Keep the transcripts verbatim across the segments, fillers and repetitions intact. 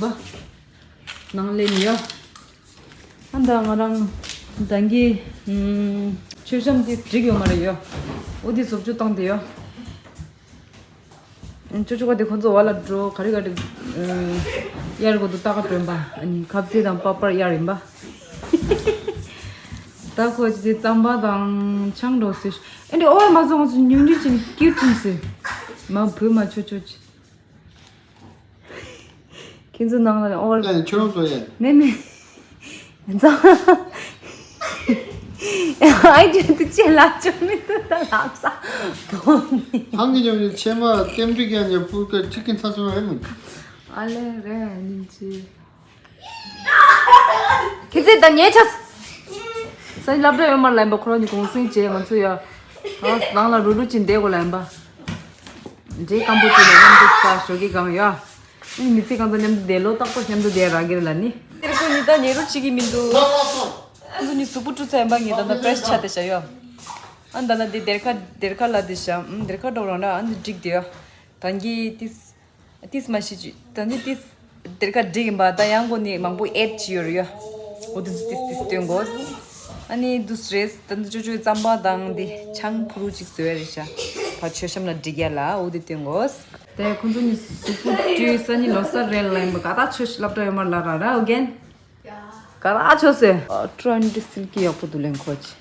པ། ནང་ལས་ནི་ཡོ། ཨ་ད་ང་རང་ད་གིན་ཨམ་མཆོད་བཤམས་དེ་འགྲིག་ཡོད་མ་རེད་ཡོ། འོ་དེ་བཟོ་བཅོས་བཏང་དེ་ཡོ། ཨམ་ཅོ་ཅོ་ག་དེ་ཁོ་ཚོ་བ་ལ་འགྲོ་ག་རེ་ག་རེ་ཨམ་གཡར་དགོས་འདུག་ལྟ་ག་སྤྲོན་པ། ཨ་ནི་ཁ་ཟས་དང་པགས་པར་གཡར་ཡིན་པ། ད་ཁོ་ཅི་རྩམ་པ་དང་ཆང་འགྲོ་ཟེར། ཨེ་འདྲ་ཨོ་མ་བཟོ་ང་ཚོ་ཉུང་ཉུང་ཅིག་སྐྱིད་ཅིག་ཟེར། མ་བུ་མ་ཆོ་ཆོ་ཅིག་ཁྱེད་ཚོ་ནང་ལ་ཨོ། ཨེ་ཁྱོད་རང་བཟོ་ཡས། མེ་མེ། ཛ། ཨའི་ཅེ་དུ་ཅེ་ལ་ཅོ་མི་དུ་ད་ལབ་ས་དོན་ནི། ཧང་གི་ཉོ་ཉོ་ཆེ་མ་ལྟེམ་ཀྲིག་ཡང་ཉོ་པུར་ཀ་ཅི་ཀིན་ཚ་ཚོ་ཨེ་མིན། ཨ་ལེ་རེ་ཉིན་ཅི། ཁྱེད་ཚོས་ད་ཉེ་ཆ། ས་སློབ་གྲྭ་ཡོད་མ་ལ་ཡིན་པ་ཁོ་རང་གཉིས་གུང་སེང་བྱས་ང་ཚོ་ཡ། ཨ་ནང་ལ་རུ་རུ་ཅིག་བསྡད་དགོས་ལ་ཡིན་པ། འདྲེ་སྐམ་པོ་ཅིག་ནས་མཉམ་དུ་ས་ཞོགས་ཀྱི་སྒང་ཡ། ཨ་ནི་མི་ཚེ་གང་ཚ་མཉམ་དུ་བསྡད་ལོ་རྟག་པར་མཉམ་དུ་བསྡད་རག་གི་རེད་ལ་ནི། དེར་ཁོ་གཉིས་ད་ཉེ་རུ་བྱེད་ཀྱི་མི་འདུག་ཁོ་ཚོ་གཉིས་གཟུགས་པོ་བཀྲུ་ཚར་ཡིན་པ་ངས་ད་ལྟ་ཕེ་རེ་ཤི་ཆ་དེ་བཞག་ཡོད། ཨ་ད་ལྟ་འདི་སྡེར་ཁ་སྡེར་ཁ་ལ་དེ་བཞག་ཨམ་སྡེར་ཁ་འགྲོ་རང་ར་ཨ་འདི་འགྲིག་དེ་ཡོད། ད་གིན་ཏིས། ཏིས་མ་ཤི་ཅི། ད་འདི་ཏིས། སྡེར་ཁ་འགྲིག་ཡིན་པ་ད་ཡང་གོ་ནི་མང་པོ་ཨེཌ་བྱས་ཡོད་རེད་ཡ། འོ་དེ་ཏིས་ཏིས་སྟོན་དགོས། ཨ་ནི་དུས་རེས་ད་འདི་ཅོ་ཅོའི་རྩམ་པ་དང་འདི་ཆང་ཕུ་རུ་ཅིག་བཟོས་རེད་ཤག་ད་མཆོད་བཤམས་ལ་འགྲིག་ཡ་ལ་འོ་དེ་སྟོན་དགོས། དེ་ཁོང་ཚོ་གཉིས་གཟུགས་པོ་བཀྲུས་ས་ནི་ལོ་གསར་རེད་ལ་ཡིན་པ་ག་ད་ཆོས་སློབ་གྲྭ་ཡོད་མ་ལ་ར་ར་ཨོ་རྒན། ག་ར་ཆོས་སེ། ཨ་ཀྲོ་ཨན་ཏི་སིལ་ཀི་ཡག་པོ་འདུག་ལེན་ཁོ་ཅི།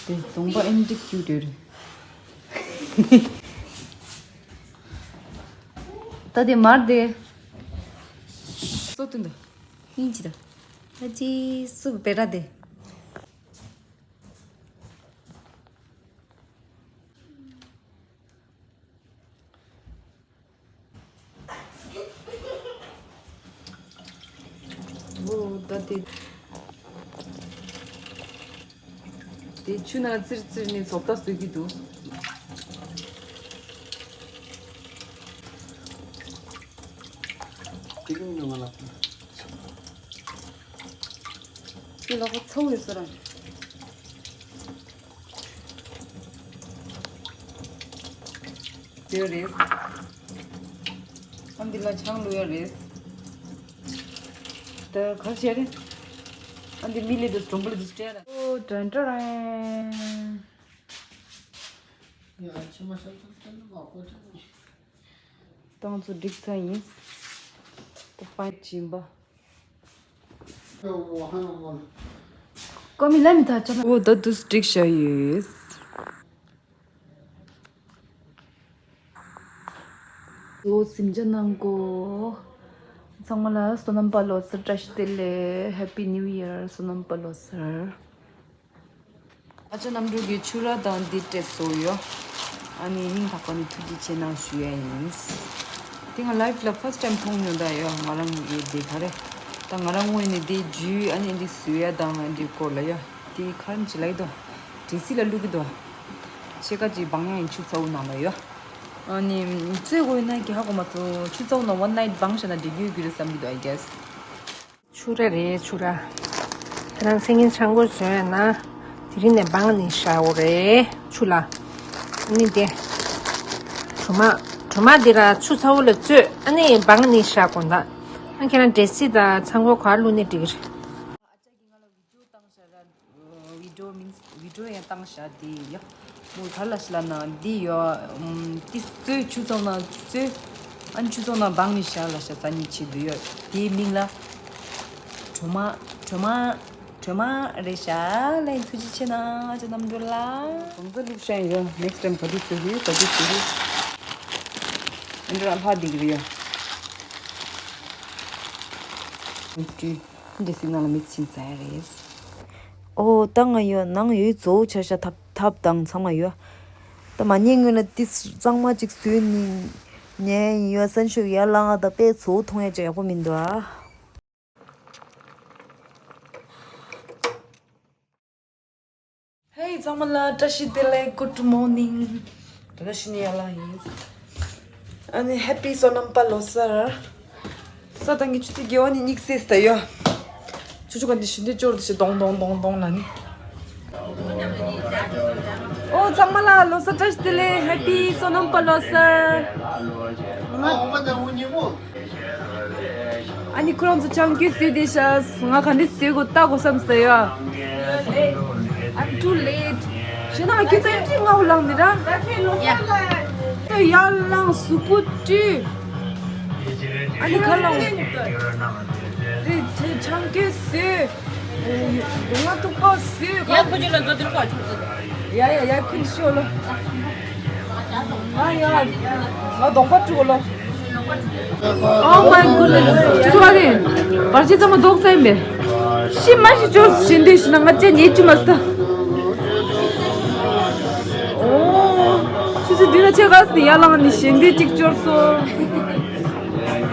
དེ་གདོང་པ་ཨན་ཏི་ཀིའུ་ཊི་རེད། ད་དེ་མར་དེ། སོ་ཏུན་ད། ཡིན་ཅི་ད། ཨ་ཅི་སུ་བེ་ར་དེ། འོ་ད་དེ། དེ་ཆུ་ནང་ཙིར་ཙིར་ནས་བཟོ་ལྟ་བཟོ་གི་འདུག་དེ་གི་མི་འདུག་ང་ལ། དེ་ལ་ཁོ་ཚ་བོ་ཡོད་ས་ར། དེ་རེད། ཨ་འདི་ལ་ཆང་བླུག་ཡ་རེད། ད་གར་བྱས་རེད། ཨ་འདི་མི་ལི་དུ་སྒྲོམ་བུ་ལི་དུ་སྤྲད་ལ། ཨོ་དྲན་དྲན། ཡ་ཆེ་མ་ཤ་ཐུབ་ཐུབ་མ་གོ་ཐུབ། ཏང་ཚོ་སྒྲིག་ཚར་ཡིན། ད་ཕན་ཆིན་པ། ཀོ་མི་ལ་མི་ཐ་ཆ་ན། འོ་ད་དུ་སྒྲིག་བྱ་ཡོད། འོ་སིམ་ཇ་ནང་གོ། ཚང་མ་ལ་བསོད་ནམས་པ་ལོ་གསར་བཀྲ་ཤིས་བདེ་ལེགས། Happy New Year། བསོད་ནམས་པ་ལོ་གསར། ཨ་ཅག་རྣམ་གྲོལ་གྱི་ཆུ་ར་དང་འདི་སྤྲད་སོ་ཡོ། ཨ་ནི་སྙིང་ཐག་པ་ནས་ཐུགས་རྗེ་ཆེ་གནང་ཞུ་ཡ་ཡིན། དེ་ང་ལའིབ་ལ་ཕར་སི་ཊའིམ་མཐོང་མྱོང་ད་ཡོ། ང་རང་གི་དེ་ག་རེ། ད་ང་རང་ངོས་ནས་དེ་ཇུས་ཨ་ནི་འདི་བཟོ་ཡ་དང་འདི་སྐོར་ལ་ཡོ། དེ་ག་རེ་ཅི་ལའི་དོ། འདྲེ་སི་ལ་བླུག་གི་དོ། ཕྱེད་ཀ་ཅིག་སྦང་ཡ་ཡིན་ཆུ་ཚ་བོ་ནང་ལ་ཡོ། ཨ་ནི་བཙོས་དགོས་ན་གི་ཧ་གོ་མ་ཚོ་ཆུ་ཚ་བོ་ནང་ཝན་ནའིཊ་སྦང་བྱས་ན་འགྲིག་ཡོད་གི་རེད་བསམ་གི་འདུག I guess། ཆུ་ར་རེད་ཆུ་ར། ཁྱེད་རང་སེང་གེ་ཆང་གོས་བཟོས་ཡོད་ན། དེ་རིང་ནས་སྦང་ནས་བཞག་དགོས་རེད་ཆུ་ལ། ཨ་ནི་དེ། གྲོ་མ། གྲོ་མ་འདི་ར་ཆུ་ཚ་བོ་ལ་བཙོས་ཨ་ནི་སྦང་ནས་བཞག་དགོས་ད། ཨ་ཁྱེད་རང་འདྲེ་སི་དང་ཆང་གོས་ག་རེ་བླུགས་ནས་འགྲིག་གི་རེད། ཨ་ཅག་གིས་ང་ལ་བི་ཌིའོ་བཏང་ཤག་ར། བི་ཌིའོ་མིན་བི་ཌིའོ་ཡང་བཏང་ཤག་དེ་ཡ། མོ་ག་ལ་ཤི་ལ་ན་འདི་ཡོ། ཨམ་ཏི་བཙོས་ཆུ་ཚོགས་ན་བཙོས། ཨ་ནི་ཆུ་ཚོགས་ན་སྦང་ནི་ཤག་ལ་ཤག་ས་ནི་ཆེ་འདུག་ཡོ། དེའི་མིང་ལ། གྲོ་མ། གྲོ་མ། གྲོ་མ་རེད་ཤག་ལ་ཡིན་ཐུགས་རྗེ་ཆེ་གནང་ཨ་ཅག་རྣམ་གྲོལ་ལ། གང་ཚ་བླུགས་ཤག་ཡོ། ནེགསི་ཊའིམ་ག་དུས་བཟོ་གི་ག་དུས་བཟོ་གི། ཨ་འདྲ་ལྷག་བསྡད་ཀྱི་རེད་ཡོ། འདི་སྲིད་ནང་ལ་མི་ཕྱིན་ཚར་རེད། ཨོ་ད་ང་ཡོད་ནང་ཡོད་གཙོ་བོ་ཆ་ཤ་ཐབ་ཐབ་དང་ཚང་མ་ཡོད། ད་མ་ཉལ་སྔོན་ལ་ཏིས་གཙང་མ་ཅིག་བཟོས་ནི་ཉལ་ཡིན་ཡོད་སན་ཤུགས་ཡར་ལངས་ཨ་ད་དཔེ་གཙོ་བོ་མཐོང་ཡ་ཅིག་ཡག་པོ་མི་འདུག་ཨ། ཧེ་ཚང་མ་ལ་བཀྲ་ཤིས་བདེ་ལེགས། Good morning། ད་ལྟ་ཤི་ནི་ཡ་ལ་ཡིན། ཨ་ནི་ཧེ་པི་བསོད་ནམས་པ་ལོ་གསར། ས་དང་གི་ཆུ་ཚོད་བརྒྱད་པ་ནི་གཉིད་སད་ད་ཡོ། ཆུ་ཆུ་ག་འདི་ཤི་འདི་ཅོར་འདི་ཤི་དོང་དོང་དོང་དོང་ལ་ནི། ཨོ་ཚང་མ་ལ་ལོ་གསར་བཀྲ་ཤིས་བདེ་ལེགས། ཧེ་པི་བསོད་ནམས་པ་ལོ་གསར། ང་། ཨ་ནི་ཁོ་རང་ཚོ་ཆང་སྐྱོན་བཟོས་བསྡད་ཤག་ང་ག་འདྲ་བཟོས་དགོས་ལྟ་དགོས་བསམ་སོང་ཡ། I'm too late. ཞེ་ན་ང་ཁྱོད་ཚོ་ཡང་ཅིག་ངའོ་ལངས་ནི་ར། ཡ། ད་ཡར་ལངས་གཟུགས་པོ་བཀྲུས། ཨ་ནི་ཁ་ལངས། རེད་དེ་ཆང་སྐྱོན་བཟོས། སྡོང་ང་ཐུག་པ་བཟོས། ཡ་ཁོ་ཅི་ལ་བཟོ་དེར་ཁོ་ཨ་ཆུ་བཟོ། ཡ་ཡ་ཡ་ཁུ་ཤོ་ལོ། ང་ཡ། ང་གདོང་པ་བཀྲུ་གོ་ལོ། Oh my goodness. ཅི་ཐུག་ཨ་རེ། བར་ཆད་ཚང་མ་རྫོགས་ཚར་ཡིན་པས། ཤི་མ་ཤི་ཅོར་ཞེན་དུས་ཤི་ན་ང་ཅག་ཉེས་ཅི་མ་ས། ཨོ། ཆུ་ཚོད་བདུན་ལ་ཆེ་ག་སི་ནི་ཡར་ལངས་ནི་ཞེན་དུས་གཅིག་ཅོར་སོ།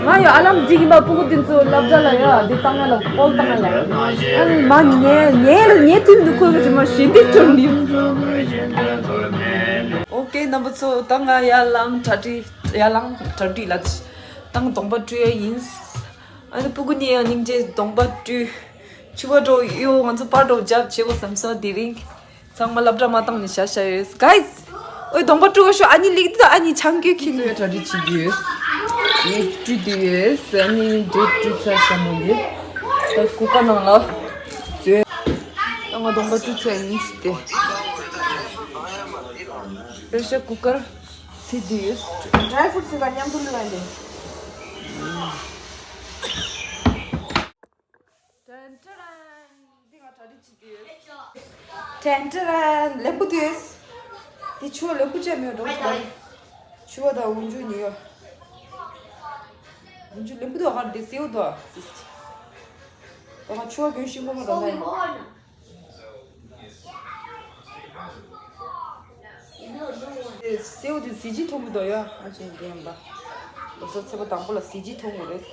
ང་ཡ་ཨ་ལམ་འགྲིག་ཡིན་པ་སྤུ་གུ་དེ་ཚོ་སློབ་གྲྭ་ལ་ཡ་འདི་བཏང་ཡ་ལ་ཀོལ་བཏང་ཡ་ལ། ཨ་ནི་མ་ཉལ་ཉལ་ལ་ཉལ་དུས་ནི་ཁོས་ག་ཅི་མ་ཞེན་དུས་ཅོར་ནི། ཨོ་ཀེ་རྣམ་པ་ཚོ་ད་ང་ཡར་ལངས་གྲ་སྒྲིག་ཡར་ལངས་གྲ་སྒྲིག་ལ་ད་གདོང་པ་བཀྲུ་ཡ་ཡིན། ཨ་ནི་སྤུ་གུ་གཉིས་ཡང་སྙིང་རྗེ་གདོང་པ་བཀྲུས། ཕྱུ་པ་འགྲོ་གཡོ་ང་ཚོ་པར་འགྲོ་རྒྱབ་བྱེད་དགོས་བསམ་སོང་དེ་རིང་། ཚང་མ་སློབ་གྲྭ་མ་བཏང་ནས་བཞག་བཞག་ཡོད། Guys། ཨོའི་གདོང་པ་བཀྲུ་བ་ཤོག་ཨ་ནི་ལིག་ཏུ་ཨ་ནི་ཆང་གོས་ཁྱི་ཚོས་གྲ་སྒྲིག་བྱེད་ཀྱི་ཡོད། ངས་བཀྲུས་བསྡད་ཡོད། ཨ་ནི་འབྲས་བཀྲུས་ཚར་ཤག་མོ་ཡོད། ད་ཀུ་ཀ་ནང་ལ་བཙོས། ད་ང་གདོང་པ་བཀྲུས་ཚར་ཡིན་ཟེར་ཏེ། པེ་ཤར་ཀུ་ཀར་ཚིག་བསྡད་ཡོད། Dry fruits ཟེར་བ་མཉམ་དུ་བླུགས་ཡ་ལེ། ཏན་ཏན། འདི་ང་གྲ་སྒྲིག་བྱེད་དུས། ཏན་ཏན། ལེམ་བུ་དུས། འདི་ཆུ་ལེམ་བུ་ཅན་མེད་འགྲོ་ཐུབ། ཆུ་བ་དང་འུན་ཆུ་ཉོས་ཡོད། འུན་ཆུ་ལེམ་བུ་དུ་ཧར་འདི་སེའུ་དུ། ད་ང་ཆུ་བ་གོན་ཤིང་པོ་མ་རོ་ན། སེའུ་དེ་གཟི་བརྗིད་མཐོང་གི་འདུག་ཡ། ཨ་ཅེ་རྒན་པ། ལོ་གསར་ཚེས་པ་དང་པོ་ལ་གཟི་བརྗིད་མཐོང་གི་རེད།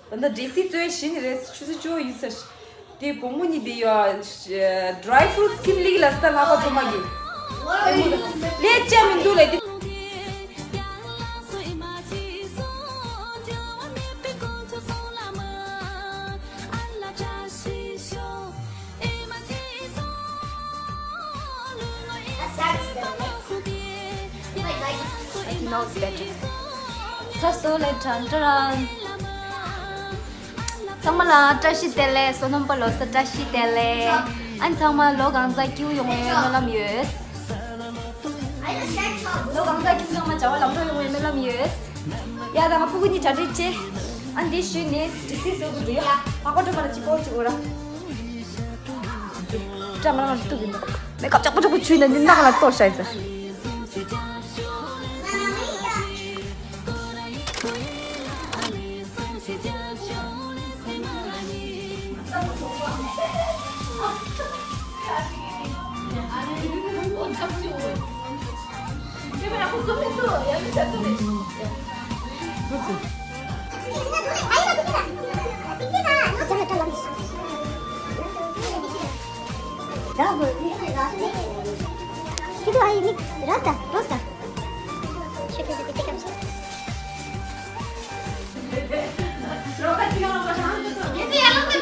ད་ལྟ་འདྲེ་སྲིན་བཙོན་ཞིག་རེད། ཆུ་ཚོད་བཅུ་ཡིན་ས། དེ་བུ་མོ་གཉིས་དེ་ཡོད། dry fruits ཁྱིམ་ལིག་ལ་ས་ལྷག་པ་ཚོ་མ་གི། ལས་བྱ་མི་འདུག་ལས་དེ། ཚར་སོང་ལེ། ཏྲང་ཏྲང་། ཚང་མ་ལ་བཀྲ་ཤིས་བདེ་ལེགས། བསོད་ནམས་པ་ལོ་གསར་བཀྲ་ཤིས་བདེ་ལེགས། ཨ་ནི་ཚང་མ་ལོ་གང་ཚ་སྐྱིད་པོ་ཡོང་བའི་སྨོན་ལམ་ཡོད། ལོ་གང་ཚ་སྐྱིད་པོ་ཚང་མ་བྱ་བ་ལམ་འགྲོ་ཡོང་བའི་སྨོན་ལམ་ཡོད། ཡ་ད་ང་སྤུ་གུ་གཉིས་གྲ་སྒྲིག་བྱེད། ཨ་ནི་འདི་ཞུས་ནས་དྲི་སིལ་བཟོ་དགོས་འདུག་ཡ། ལྷག་པ་སྒྲོལ་མ་ལ་གཅིག་པོ་གཅིག་པོ་ར། ཀྲང་རང་ལ་གཏུག་གིན་འདུག་མེ་ཁབ་ཅག་པོ་ཅག་པོ་ཆུ་ནང་ནང་ལ་གཏོར་བྱས་ཟེར།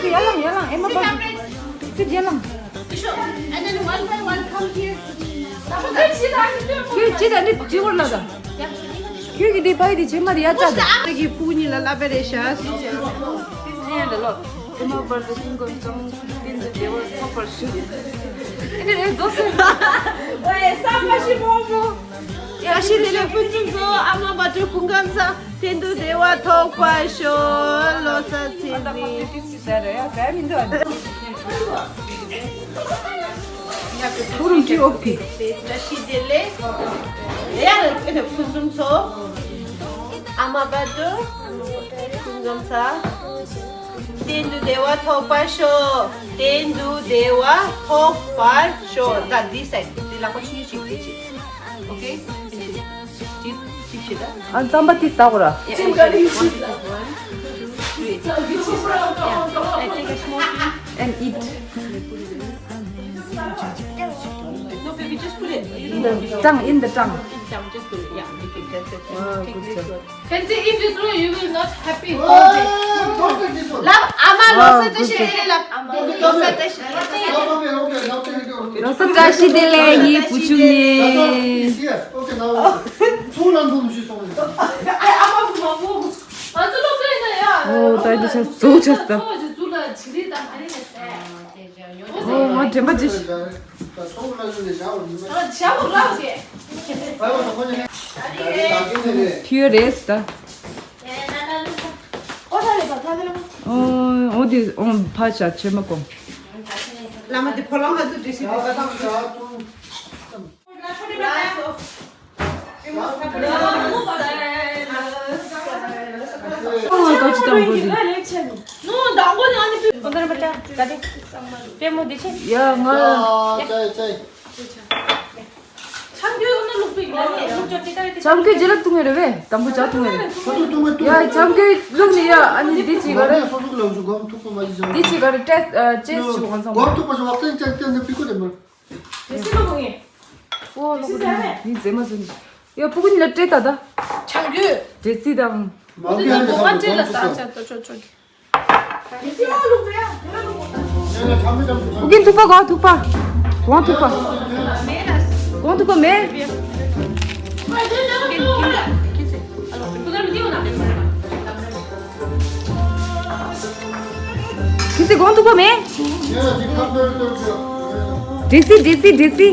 ཡ་ལང་ཡ་ལང་ཨེ་མ་པ། ཚིག་ཡ་ལང་། And then one by one come here. ཁྱོད་ཅི་ད་འདི་དྲི་བར་ལ་ད། ཁྱོད་ཀྱི་འདི་ཕ་ཡི་འདི་ཕྱེ་མ་དེ་ཡ་ཙག་ད། ཁྱོད་ཀྱི་སྤུ་གུ་གཉིས་ལ་ལབ་པ་རེད་ཤག་ཨེ་མ་པར་དུ་ཀུན་དགའ་ཚང་སྟེང་དུ་བདེ་བ་ཐོབ་པར་ཞུ། ཨེ་འདི་རེད་རྫོགས་སོང་། ཨོ་ཡ་ས་མ་ཤི་མོ་མོ། ཡ་ཤི་ལེ་ལེ་ཕུན་སུམ་ཚོགས། ཨ་མ་བ་དྲུག་ཀུན་དགའ་ཚང་སྟེང་དུ་བདེ་བ་ཐོབ་པར་ཤོག་ལོ་གསར་ཚེས་གཟའ་ར་ཡ་ཟ་མི་འདུག་ཨ་ནི། ཁུ་རུང་ཅི་ཨོ་ཕི། བཀྲ་ཤིས་བདེ་ལེགས། ཡ་ཨེ་ནི་ཕུན་སུམ་ཚོགས། ཨ་མ་བ་དུ་ཀུན་འཛོམས་ས། སྟེང་དུ་བདེ་བ་ཐོབ་པར་ཤོག་སྟེང་དུ་བདེ་བ་ཐོབ་པར་ཤོག་ད་འདི་ཟེར་འདི་ལ་ཁོ་ཆི་ཆི་འདི་ཆི། ཨོ་ཁེ། ཅིག་ཅིག་བྱེད་ད། ཨ་རྩམ་པ་དེ་ཟ་དགོས་ར། Yeah, I take a small piece and eat. No, baby, just put it. In the trunk, in the trunk. In the trunk, just put it. Yeah, okay, that's it. Take this one. Kenzie, if you throw, you will not happy whole day. Love, ama, losa tashi dele, love, ama, losa tashi dele. Losa tashi dele, ye puchungi. Okay, now. Two random juice only. ཨོ་ད་འདི་ཆ་ཟུག་ཆ་ད། ཨོ་ང་དྲན་པ་ཅི། ཐུའི་རེས་ད། ཨོ་འོ་དེ་ཨོ་ཕ་ཤ་ཆེ་མ་གོ། བླ་མ་དེ་ཕོ་ལོང་ལ་དུ་དྲི་ཞིག་དེ་ག་དང་། ཨོ་ད་ཅི་དང་གོ་དེ། ནོ་དང་གོ་ནི་ཨ་ནི་པི་ཁོ་ནར་མ་ཅག་ག་དེ་པེ་མོ་དེ་ཆེ། ཡ་ང་། ཨ་ཅའི་ཅའི། ཆང་གི་ལུག་པའི་ལ་ནི་ལུག་ཅོ་ཏི་ཏ་རེ་ཏི། ཆང་གི་ཇི་ལ་བཏུང་ངེ་རེ་བས། དང་པོ་ཇ་བཏུང་ངེ་རེ། ཡ་ཆང་གི་ལུག་ནི་ཡ་ཨ་ནི་འདི་ཅི་ག་རེ། འདི་ཅི་ག་རེ་ཏྲེས་ཅེས་ཞུ་གང་ཚང་མ། ཨོ་ལོག་རེ་ནི་མཛེས་མ་ཟིན། ཡ་སྤུ་གུ་ནི་ལ་སྤྲད་ད་ད། ཆང་གི་འདྲེ་རྩི་དང་། མ་གི་ཧ་ལས་ཁ་པོ་ཅི་ལ་ས་ཆ་ཏོ་ཅོ་ཅོ་གི། ཨུ་རྒྱན་ཐུག་པ་གོ་ཐུག་པ། གོང་ཐུག་པ། གོང་ཐུག་པ་མེད། ཁྱེད་ཚོས་གོང་ཐུག་པ་མེད། འདྲེ་སི་འདྲེ་སི་འདྲེ་སི།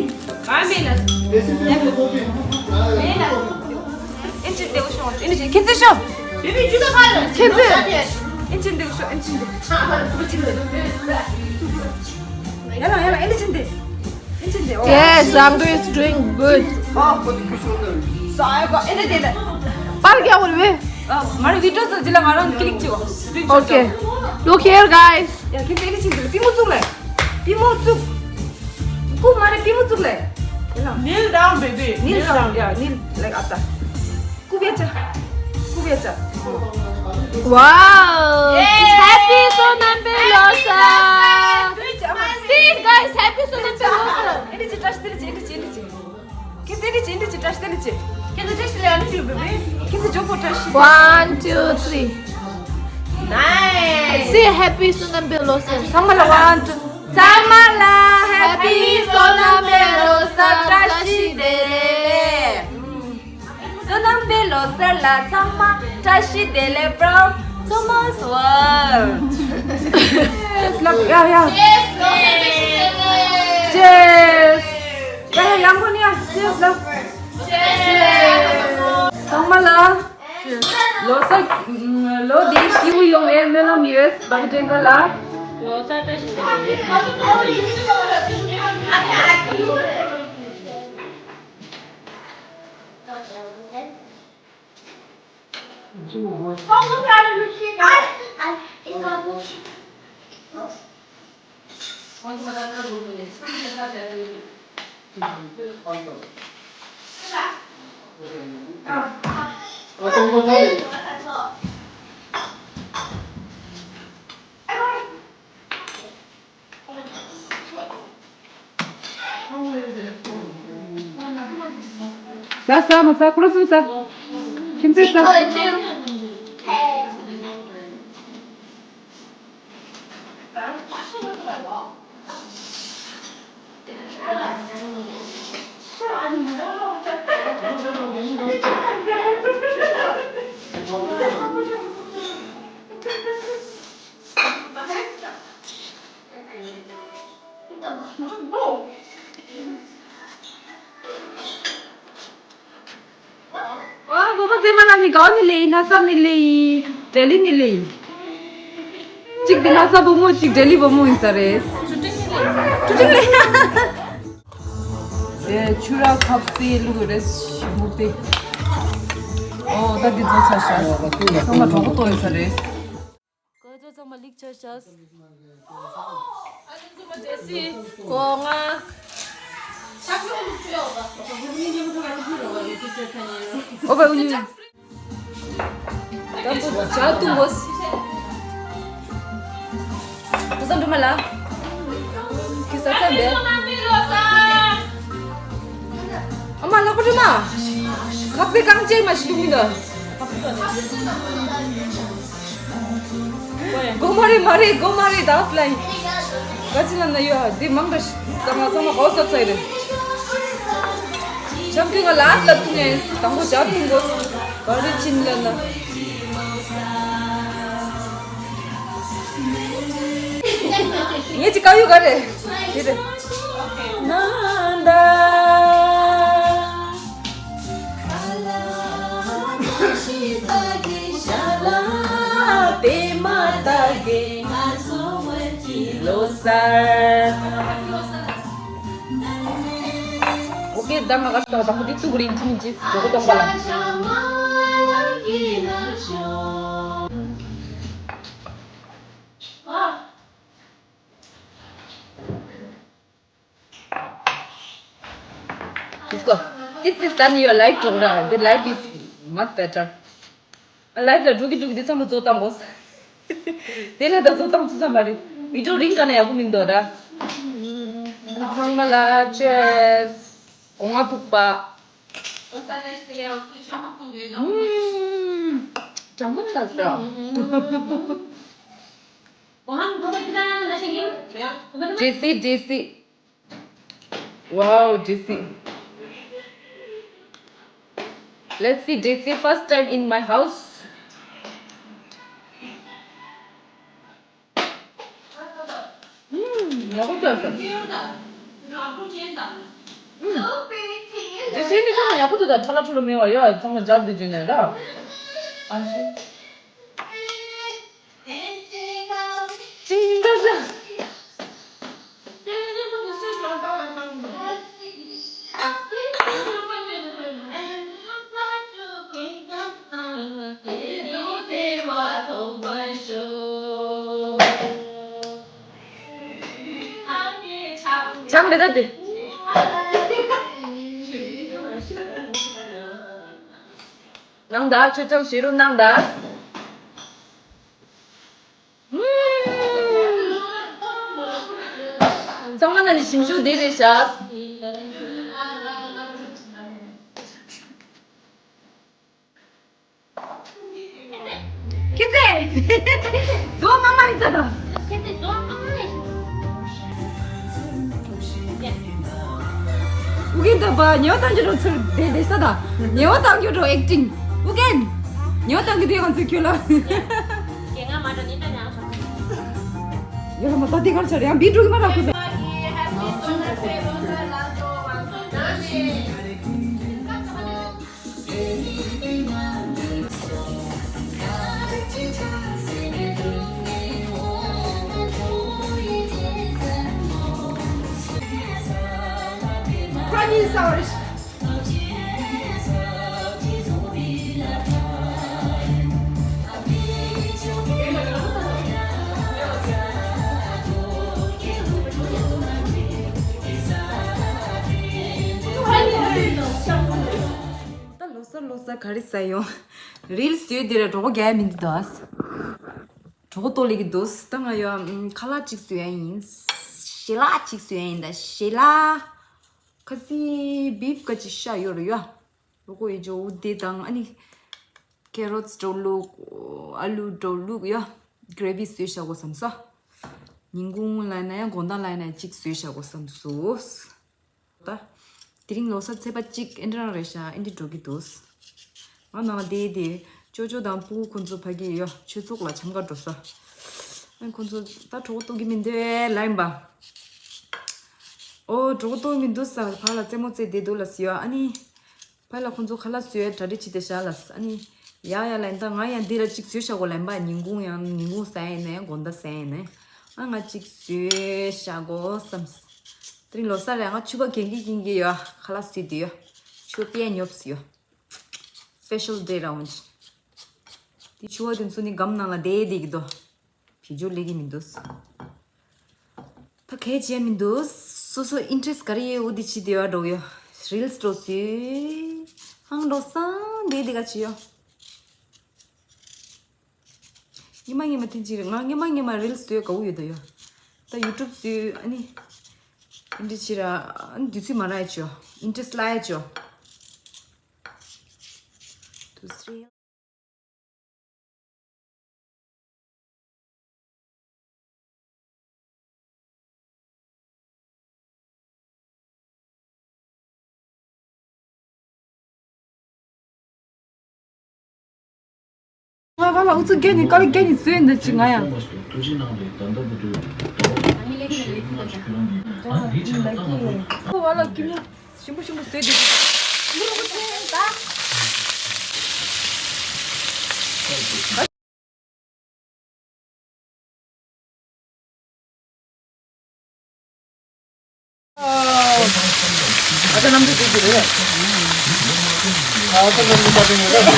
ཨེ་ཅི་དེ་བ་ཤོག་ཨེ་ཅི་ཁྱེད་ཚོས་ཤོག་ཁྱེད་ཚོས། ཨེ་ཅི་དེ་བ་ཤོག་ཨེ་ཅི་དེ། ཡ་ལ་ཡ་ལ་ཨེ་ཅི་དེ། ཨེ་ཅི་དེ། Yes, Rangdu is doing good. ཨ་ཁོ་དེ་ཁྱོད་ཤོག་ནི། ས་ཡ་ག་ཨེ་ཅི་དེ། པར་རྒྱག་དགོས་རེད་པས། ཨ་མ་རེད། བི་ཌི་ཡོ་ཟེར་ཅི་ལ་ང་རང་ཀི་ལིག་བྱེད་བ། Screenshot Okay. Look here, guys. ཡ་ཁྱེད་ཚོས་ཨེ་ཅི་དེ་པུས་མོ་བཙུགས་ལེ། པུས་མོ་བཙུགས། སྐུ་མ་རེད། པུས་མོ་བཙུགས་ལེ། ཡ་ལ། Kneel down, baby. Kneel down. Yeah, kneel like ཨ་ད། སྐུ་བེ་ཅ། སྐུ་བེ་ཅ། Wow! Happy Sonam Bey Losar! See, guys, happy Sonam Bey Losar! ཨེ་འདྲི་ཅི་བཀྲ་ཤིས་བདེ་ལེགས་ཅི། ཨེ་འདྲི་ཅི་ཨེ་འདྲི་ཅི་ཨེ་འདྲི་ཅི་ཨེ་འདྲི་ཅི། ཁྱེད་ཚོ་ཨེ་འདྲི་ཅི་ཨེ་འདྲི་ཅི་བཀྲ་ཤིས་བདེ་ལེགས་ཅི། ཁྱེད་ཚོ་བཀྲ་ཤིས་བདེ་ལེགས་ཨ་ནི་ཞུ་བེ་བེ། ཁྱེད་ཚོ་མགྱོགས་པོ་བཀྲ་ཤིས། One, two, three. Nice. See, happy Sonam Bey Losar. ཚང་མ་ལ་one, two. ཚང་མ་ལ་happy Sonam Bey Losar བཀྲ་ཤིས་བདེ་ལེགས། སོ་ནམ་པའི་ལོ་གསར་ལ་ཚང་མ་བཀྲ་ཤིས་བདེ་ལེགས། From Thomas World. Cheers. ལབ་ཡ་ཡ། Cheers. ཡ་ཡ་ཡང་གོ་ནི་ཡ། Cheers ལབ། Cheers. ཚང་མ་ལ་ལོ་གསར་ལོ་འདི་སྐྱིད་པོ་ཡོང་བའི་སྨོན་ལམ་ཡོད། བ་གི་ཀྲེང་ཀ་ལ་ལོ་གསར་བཀྲ་ཤིས་བདེ་ལེགས། ཟ་ཟ་མ་ཟ། ཁོ་རང་ཚོ་ཟ། ཁྱིམ་མཚེས་ཟ། ཨོ་བོ་བོ་ཙེ་མ་ལ་ནི་གའོ་ནི་ལེ། ན་ས་ནི་ལེ། ཏྲེ་ལི་ནི་ལེ། གཅིག་དེ་ན་ས་བུ་མོ། གཅིག་ཏྲེ་ལི་བུ་མོ་ཡིན་ས་རེད། ཆུ་ཀྲིང་ལེ། ཨེ་ཆུ་ར་ཁབ་སེ་ལུག་རེ་ཞིམ་པོ་སྟེ། ཨོ་ད་འདི་ཚོ་ཚ་ཤ་ཚང་མ་གྲོགས་པོ་ཏོ་ཡིན་ས་རེད། ཀ་ཅོ་ཚང་མ་ལིག་ཆ་ཤ། ཨོ་བ་ཨུ་ཉི། ད་བུ་ཇ་བཏུང་དགོས། བུ་ཚ་འགྲོ་མ་ལ། ཁི་ས་ཚ་འདི། ཨ་མ་ལག་པ་འགྲོ་མ། ཁ་ཚེ་གང་བྱེད་མ་ཤི་འདུག་མི་འདུག་སྒོ་མ་རེད་མ་རེད། སྒོ་མ་རེད། ད་ལའི་ག་ཅི་ལ་ན་ཡོད། འདི་མང་དྲགས་ད་ང་ཚང་མ་གོ་ས་ཚ་ཡི་རེད། ཆང་ཁྱུ་ང་ལ་ལབ་ཐུབ་ནས་དང་པོ་ཇ་བཏུང་དགོས། ག་རེ་ཕྱིན་ལ་ན། ངེད་ཀྱི་དཀར་ཡོལ་ག་རེ། དེ་རེད། ནཱ་ད། ཨོ་ཀེ། ད་ང་ག་ས་དང་པོ་འདི་བཙུགས་རིན་ཐིན་གྱི་ཇོ་གོ་གཏོང་པ་ལ། This one. This is done your life program. The life is much better. Life ལ་འགྲོ་གི་འགྲོ་གི་དེ་ཚང་མ་བཟོ་བཏང་དགོས། དེ་ལ་ད་བཟོ་བཏང་ཚུལ་ཙམ་མ་རེད། བི་ཌིའོ་རིང་ག་ན་ཡག་པོ་མི་འདུག་ད། ཚང་མ་ལ་ཅེས། གོང་མ་ཕུག་པ། ཨུམ། གྲང་མོ་ལ་ཟ། Jessie, Jessie. Wow, Jessie. Let's see, Jessie, first time in my house. ཡག་པོ་བཏང་སོང་། དེ་སེམས་ནི་ཚང་མ་ཡག་པོ་འདུག་ད་ཁྲ་ལ་ཁྲུ་ལ་མེད་པ་ཡོད་ཚང་མ་སྦྱར་དེ་བྱས་ནས་ར། ཨ་ཤི། ཅིང་ཀ་ཟ། ཆང་མེད་ད་དེ། གནང་ད་ཆུ་ཆང་བཞེས་རོགས་གནང་ད། ཚང་མ་ན་ནི་ཞིམ་ཤུགས་འདི་རེད་ཤག་ཁྱེད་ཚེ། ཟོ་མ་མ་ཡིན་ས་དང་། ཁྱེད་ཚེ་ཟོ་མ་མ་ཡིན། ཨུ་རྒྱན་ད་པ་ཉེ་བ་བཏང་རྒྱུ་རོ་ཚུར་བསྡད་བསྡད་ས་དང་། ཉེ་བ་བཏང་རྒྱུ་རོ་ཨེག་ཊིང་། ཨུ་རྒྱན། ཉེ་བ་བཏང་གི་དུས་ང་ཚོས་ཁྱོད་ལ། ཡོད་ལ་མ་ད་དེ་གར་ཆ་རེད་ཡང་བི་ཀྲུག་གི་མ་རག་ཁུ་ས། ད་ལོ་གསར་ལོ་གསར་ག་རེ་ཟ་ཡོང་། རིལ་བཟོས་འདི་ར་གྲོད་ཁོག་རྒྱག་ཡ་མི་འདུག་ད། གྲོད་ཁོག་ལྟོགས་ལེ་གི་འདུག་ད་ང་ཡོ་ཁ་ལག་ཅིག་བཟོས་ཡ་ཡིན། ཞལ་ལག་ཅིག་བཟོས་ཡ་ཡིན་ད་ཞལ་ལག་ཁ་སི་བིབ་ཀ་ཅིག་ཤ་ཡོད་ར་ཡོ། ལོ་ཀོ་ཡི་ཇོ་འུ་དེ་དང་ཨ་ནི་ཀེ་རོ་ཊི་འགྲོ་ལུག་ཨ་ལུ་འགྲོ་ལུག་ཡོ། གྷི་རེ་བི་བཟོས་བཞག་གོ་བསམ་སོ། ཉིན་གུང་ལ་ན་ཡང་དགོང་དག་ལ་ན་ཅིག་བཟོས་བཞག་གོ་བསམ་སོ། ད། དེ་རིང་ལོ་གསར་ཚེས་པ་གཅིག་ཨེ་འདྲ་རང་རེད་ཤག་ཨེ་འདྲ་འགྲོ་གི་འདུག་ང་ནང་དེ་དེ་ཅོ་ཅོ་དང་ཕྲུ་གུ་ཁོ་ཚོ་ཕ་གི་ཡོ་ཆོས་ཚོགས་ལ་འཆམ་ག་འགྲོ་ས། ཨ་ཁོ་ཚོ་ད་གྲོད་ཁོག་ལྟོགས་ཀྱི་མི་འདུག་ལབ་ཡིན་པ། ཨོ་གྲོད་ཁོག་ལྟོགས་མི་འདུག་ས་ཕ་ལ་རྩེད་མོ་རྩེ་བསྡད་འདུག་ལབ་ས་ཡོ། ཨ་ནི། ཕ་ལ་ཁོ་ཚོ་ཁ་ལག་བཟོས་གྲ་སྒྲིག་བྱེད་དེ་ཤག་ལབ་ས། ཨ་ནི། ཡ་ཡ་ལབ་ཡིན་ད་ང་ཡང་འདི་ལ་གཅིག་བཟོས་བཞག་གོ་ལབ་ཡིན་པ། ཉིན་གུང་ཡང་ཉིན་གུང་ཟ་ཡིན་ནས་དགོང་དག་ཟ་ཡིན་ནས། ཨ་ང་གཅིག་བཟོས་བཞག་གོ་བསམ། དེ་རིང་ལོ་གསར་རེད། ང་ཕྱུ་པ་གན་གི་གིན་གི་ཡོད། ཁ་ལག་བཟོས་དེ་ཡོད། ཕྱུ་པ་དཔེ་ཉོབ་སི་ཡོད། སི་པེ་ཤལ་ཌེ་ར་འོན་ཅི། དེ་ཕྱུ་པ་དེ་ཚོ་ནི་སྒམ་ནང་ལ་བསྡད་བསྡད་ཀྱི་འདུག་བེད་སྤྱོད་ལས་ཀྱི་མི་འདུག་ད་གལ་ཆེ་མི་འདུག་སོ་སོ་ཨིན་ཊི་རེ་སི་ག་རེ་ཡོད་འོ་དེ་བྱེད་དེ་ཡོད་འགྲོ་ཡོད། རིལ་སི་འགྲོ་སི། ཧང་འགྲོ་སང་བསྡད་བསྡད་ག་བྱེད་ཡོད། ཉི་མ་ཉི་མ་ཐེངས་གཅིག་རེད། ང་ཉི་མ་ཉི་མ་རིལ་སི་བཟོས་དགའ་བོ་ཡོད་ད་ཡོད། ད་ཡུ་ཊུབ་བཟོས་ཨ་ནི། ཨིན་དྲི་ཕྱི་ར་ཨ་ནི་དུས་ཚོད་མ་རག་ཡ་ཅོ། ཨིན་དྲི་སི་ལ་ཡ་ཅོ། དུ་སི་རི། ང་ང་ལ་ཨུ་ཚུགས་རྒྱག་ནི་དཀའ་ལས་རྒྱག་ནི་བཟོས་འདི་ཅི་ང་ཡང་། ཁོ་བ་ལ་ཀི་མོ་ཞིམ་པོ་ཞིམ་པོ་བཟོས་ཏེ། ཨ་ཅག་རྣམ་འགྲུལ་དེ་རེད། ཨ་ཅག་རྣམ་འགྲུལ་པ་དེ་ངོ་ཤེས།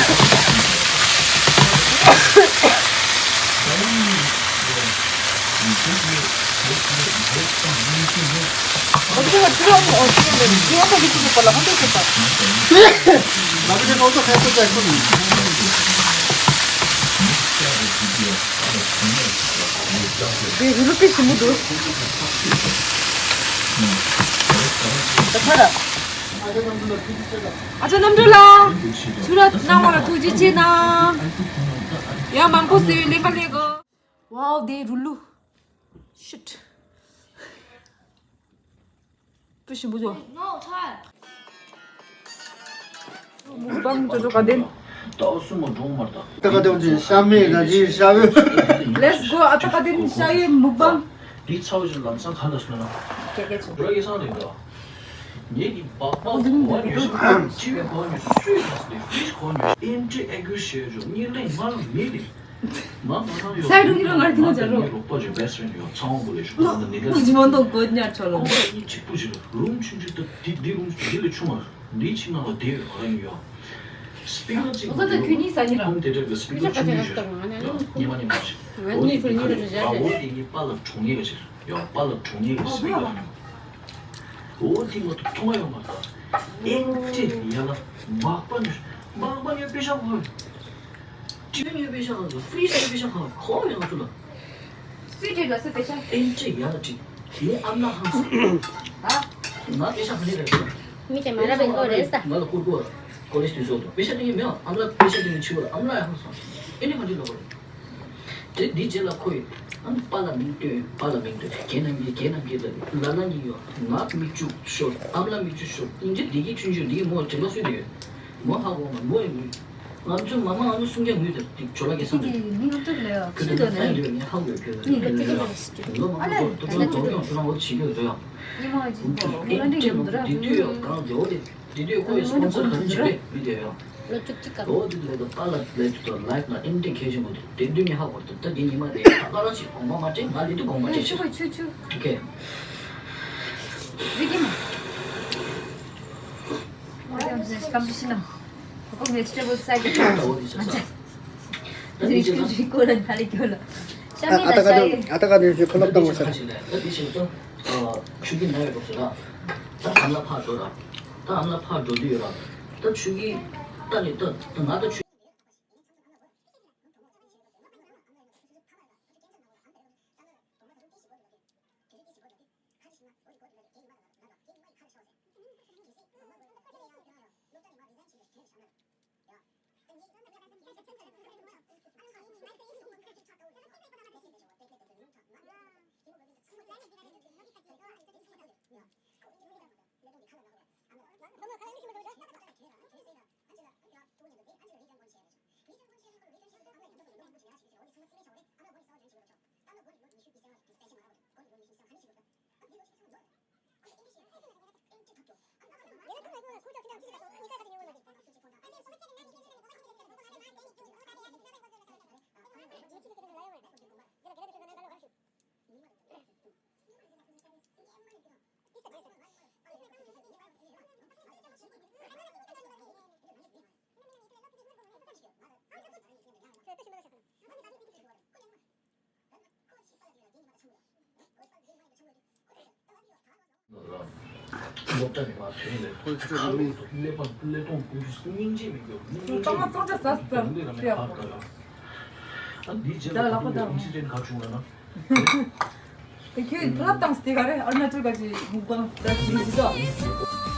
དེ་རུ་ལུ་པི་ཞིམ་པོ་འདུག་ད་ཚར། ཨ་ཅག་རྣམ་གྲོལ་ལགས། ཆུ་ར་གནང་བ་ལ་ཐུགས་རྗེ་ཆེ་གནང་། ཡང་མང་པོ་ཟེར་བའི་ལས་ཀ་ལས་གོ། Wow, དེ་རུ་ལུ། Shit. པི་ཞིམ་པོ་འདུག་མུག་བང་ཅོ་ཅོ་ག་དེ། ཏའོ་སུ་མོ་འགྲོ་མར་ད། ཏ་ག་དེ་ཅི་ཤ་མེད་ན་ཅི་ཤ་བོ། Let's go. ཨ་ཏ་ག་དེ་ཤ་ཡོད་མུག་བང་། འདི་ཚའོ་ཅི་ལམ་སང་ག་ལ་སོང་ན། ཀྱེ་ཀྱེ་ཆུ། འགྲོ་ཡི་སང་རེད་འགྲོ། ངེད་ཀྱི་སྦག་སྦག་གོ་བ་ཉོས་ཤོག་ཕྱི་པའི་གོ་བ་ཉོས་ཤོག་སུས་ག་སི་དེ་ཕི་ཤི་གོ་བ་ཉོས་ཤོག་ཨེམ་ཊི་ཨེ་གུ་ཤེར་ཇོ་གཉིས་ལེགས་མ་ལ་མེད་དེ། ང་མ་ན་ཡོད། སའི་ཌུ་ནི་རང་ང་ར་ཐིང་ང་ཇ་རོ། ང་རོགས་པ་ཇོ་བེ་སི་ཕི་རེན་ཌི་ཡོད་ཚང་བོ་ལས་ཤོག་ང་ནི་ལ། ཇི་མོ་འདུག་གོ་ཉར་ཆོག་ལ། ཁོང་ར་གཉིས་གཅིག་པུ་ཞིག་རུམ་ཆུང་ཆུང་དུ་འདི་འདི་རུམ་འདི་ལས་ཆུང་བ་འདི་ཆིག་ནང་ལ་བསྡད་ཡོད་ང་ར་ཡོད། སྤི་ཀར་གཅིག་ཁོང་ཚོ་ཁྱོད་གཉིས་ས་གཉིས་ར། ཧོམ་ཐེ་ཊར་གི་སྤི་ཀར་ཆུང་ཆུང་ཞིག་ཉི་མ་ཉི་མ་ཞིག་ང་གཉིས་ཚོ་གཉིས་རུ་རེ་རེ་རེད། འོ་དེ་གཉིས་པཱ་ལགས་གྲོངས་ཡས་ཞིག་ཡོད། པཱ་ལགས་གྲོངས་ཡས་སྤི་ཀར། འོ་དེ་མ་གཏོགས་མཐོང་ཡོད་མ་རེད། ཨེམ་ཊི་ཡ་ལ་སྦག་སྦག་ཉོས་སྦག་སྦག་ཉོས་པེ་ཤ་ཁོ། ཅི་ཉོས་པེ་ཤ་ཁོ་ཕི་རི་ཇི་ཉོས་པེ་ཤ་ཁོ་ཁོ་ཡང་ཚུལ་ལ། སུས་བྲིས་པ་སུ་པེ་ཤ། ཨེམ་ཊི་ཡ་ལ་བྲིས། ངའི་ཨ་མ་ལགས་ཧང་སོང་། ཨ། ང་པེ་ཤ་ག་ནས་རེད་ཟེར། མི་དེ་མ་ར་བའི་མགོ་རེད་ས། ང་ལ་བསྐུར་དགོས། ཀོ་ལེཇ་དུས་ཚོད་དུ་པེ་ཤ་སྟེར་གྱི་མེད། ཨ་མ་ལགས་པེ་ཤ་སྟེར་གྱི་འཆི་བ་ལ་ཨ་མ་ལགས་ཡང་ཧང་སོང་། ཨེ་ནི་ག་འདྲ་ལབ་པ་རེད། དེ་འདི་རྗེས་ལ་ཁོ་ཡིས་ཨ་ནི་པཱ་ལགས་མིང་བཏོན། པཱ་ལགས་མིང་བཏོན། རྒན་རྣམ་རྒྱལ་རྒན་རྣམ་རྒྱལ་ལབ། ལ་ལ་གཉིས་ཡོད། ང་མིག་ཆུ་ཤོར། ཨ་མ་ལགས་མིག་ཆུ་ཤོར། སྙིང་རྗེ་བདེ་སྐྱིད་ཆུང་ཆུང་འདི་མོ་དྲན་པ་སུས་ནས་ཡོད། མོ་ཧ་གོ་མ་མོ་ཡིན་མིན། ང་ཚོའི་མ་མ་ང་ཚོ་སུམ་བརྒྱ་ངུས་དེར་ཏིག་ཇོ་ལ་གེ་སང་རེད། ཁྱོད་ཚོ་ལྟ་འདི་ནས་ཧ་གོ་ཁྱོད་ཚོ་ལྟ་འདི་ནས་ལོ་མང་པོ་ཐུགས་སྣང་དོ་སྣང་འོ་བྱེད་ཀྱི་རེད་ཡང་། ཨེམ་ཊི་ནོ་འདི་དུས་ཡང་གང་འདྲ་འོ་དེ་འདི་དུས་ཁོ་ཡི་སི་པོན་སར་ག་རེ་བྱེད་པས་མི་དེ་ཡང་། ལོ་བཅུ་གཅིག་ག་འོ་དེ་དུས་ལ་དུ་པཱ་ལགས་ལས་དུ་ལའིབ་ནང་ཨེམ་ཊི་གལ་ཆེན་པོ་འདུག་དེ་དུས་ངས་ཧ་གོ་འདུག་ད་དེ་ཉི་མ་དེ་ད་ག་རང་ཞིག་དགོངས་པ་མ་དྲན། ང་ལས་དུ་དགོངས་པ་དྲན་ཤག་ཆུ་ཆུ་ཆུ། ཨོ་ཁེ། རིག་གི་མ། ཨ་ད་འདི་ཞིག་ལྟ། ཨ་ད་ག་དུ་ཨ་ད་ག་དུ་ཞིག་ཁོ་ལ་ད་ལས་སྐྱོ་ལ། ཤ་མི་ལ་ཤ་ཡི། ཨ་ད་ག་དུ་ཞིག་ཁོ་ལབ་བཏང་བ་ཟེར། ད་འདི་ཞིག་ལྟ། ཨ་ཆུ་གི་ན་ཡོད་པ་ཟེར་ར། ད་ཨ་མ་ལགས་ཕར་འགྲོ་ར། ད་ཨ་མ་ལགས་ཕར་འགྲོ་དུས་ཡོད་ར། ད་ཆུ་གི་ད་ནི་ད་ད་ང་ད་ཆུ། ད་ལག་པ་དང་། དེ་ཁྱོད་ཕ་ལགས་བཏང་སྟེ་ག་རེ་ཨ་རུ་ན་ཅལ་ག་ཅི་མུག་པང་ད་ཅི་ཞིག་དོ།